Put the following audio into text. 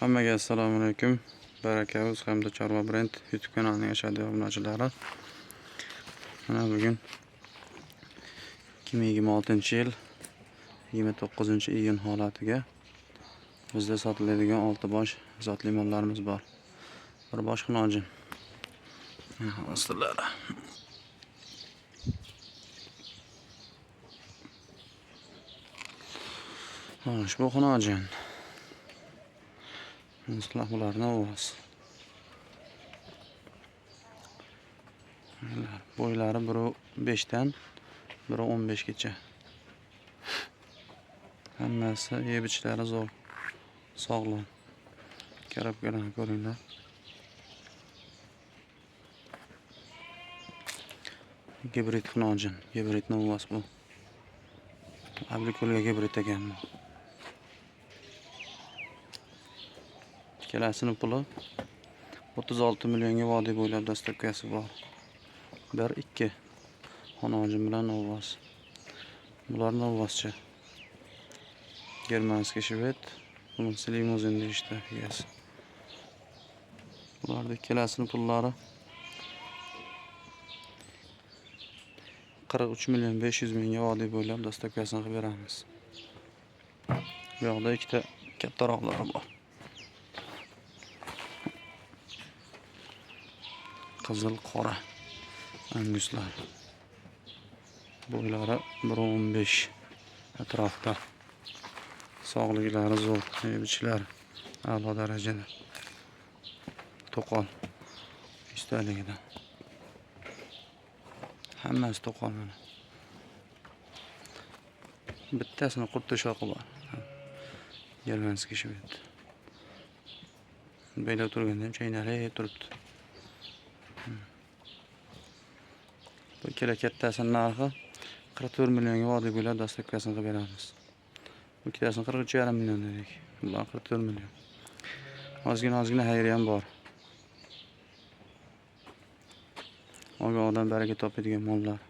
Hammaga assalomu alaykum. Baraka Uz hamda Chorva Brend YouTube kanalining ashadiy obunachilari. Mana bugun 2026-yil 29-iyun holatiga bizda sotiladigan 6 bosh zotli mollarimiz bor. Bir bosh xunojin. Ostilari. Xo'sh, bu xunojin. Bularni ovoz. Bo'ylari 1.5 dan 1.15 gacha. Hammasi yeb-ichlari zo'r. Sog'lom. Karabkalarni ko'ringlar. Gibrid xunojin, gibrid novvos bu. Abliko'lga gibrid ekan bu. Ikkalasini puli 36 millionga vodiy bo'ylab dastlabkasi bor. 1 2 xunojin bilan novvos. Bular novvoschi. Germanskiy shved, bunisi limuzin deyishdi egasi. Bularni ikkalasini pullari 43 million 500 mingga vodiy bo'ylab dastlabkasini qilib beramiz. Bu yoqda ikkita kattaroqlari bor. Qizil qora anguslar. Bo'ylari 1.15 atrofda. Sog'liklari zo'r, yeb-ichilari a'lo darajada. To'qol yuztaligidan. Hammasi to'qol mana. Bittasini qurtta shoxi bor. Germanskiy shved. Belab turganda ham chaynalib turibdi. Bu ikkala kattasini narxi 44 millionga vodiy bo'ylab dastlabkasini qilib beramiz. Bu ikkalasini 43,5 million dedik. Bular 44 million. Ozgina xayri ham bor. Olgan odam baraka topadigan mollar.